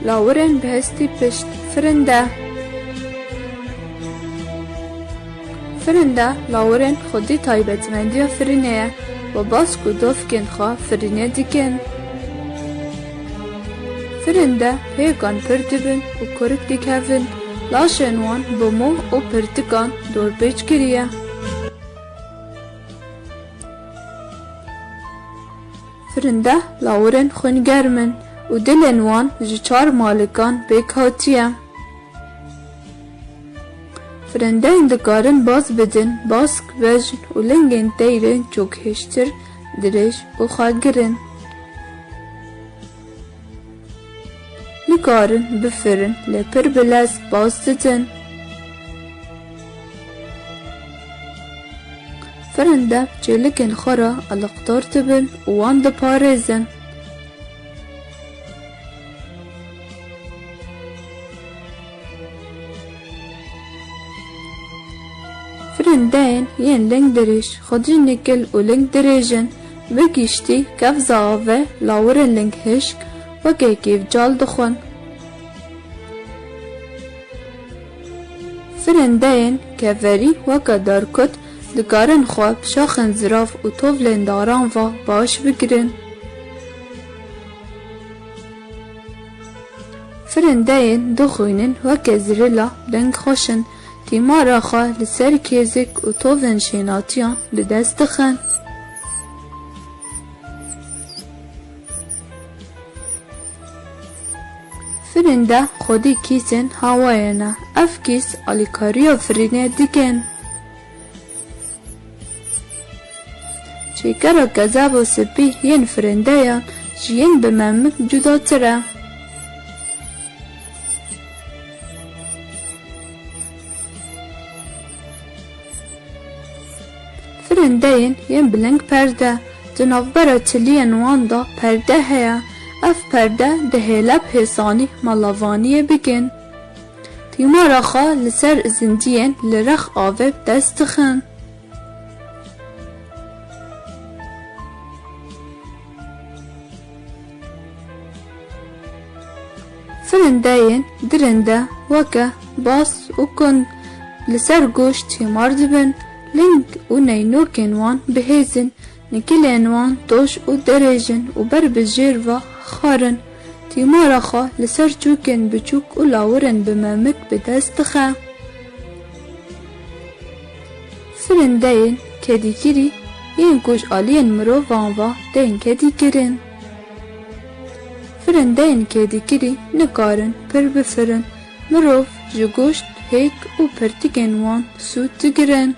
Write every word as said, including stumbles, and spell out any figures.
Lawirên bi hestî pişt. Firinde. Firinde lawirên xwedî taybetmendiya firînê ye û bask û dovkên xwe firînê dikin. Firinde hêkan pir dibin û kurik dikevin, laşên wan bi mo û pirtikan dorpêç kiriye. Firinde lawirên xwîngerm in û dilên wan ji çar malikan pêk hatiye. Firindeyên dikarin baz bidin, bask, bejn û lingên teyrên çok hêştir dirêj û xwegir in. Nikarin bifirin lê pir bi lez baz didin. Firinde çêlikên xwe re eleqdar dibin û wan diparêzin. Firindeyên yên ling dirêj, xwedî nikil û ling dirêj in, bi giştî kevza ave lawirên ling hişk weke kêfcal dixwin. Firindeyên keverî weke darkut dikarin xwe bi şaxên zirav û tovlên daran ve baş bigirin. Firindeyên dixwînin weke zirila ling xweş in, tîmara xwe li ser kêzik û tovên şênatiyan bi dest dixin. Firinde xwedî kîsên hawayê ne. Ev kîs alîkariya firînê dikin. Çêkera kezeb û spî yên firindeyan ji yên bi memik cudatir e. Firindeyên yên bi ling perde, di navbera tiliyên wan de perde heye. Ev perde dihêle bi hêsanî melavaniyê bikin. Tîmara xwe li ser zindiyên li rex avê bi dest dixin. Firindeyên dirinde weke bas û kund li ser goşt tîmar dibin, ling û neynokên wan bihêz in, nikilên wan toş û dirêj in û ber bi jêr ve xar in. Tîmara xwe li ser çûkên biçûk û lawirên bi memik bi dest dixe. Firindeyên kedîkirî yên ku ji aliyên mirovan ve tên kedîkirin. Firindeyên kedîkirî nikarin pir bifirin. Mirov ji goşt, hêk û pirtikên wan sûd digirin.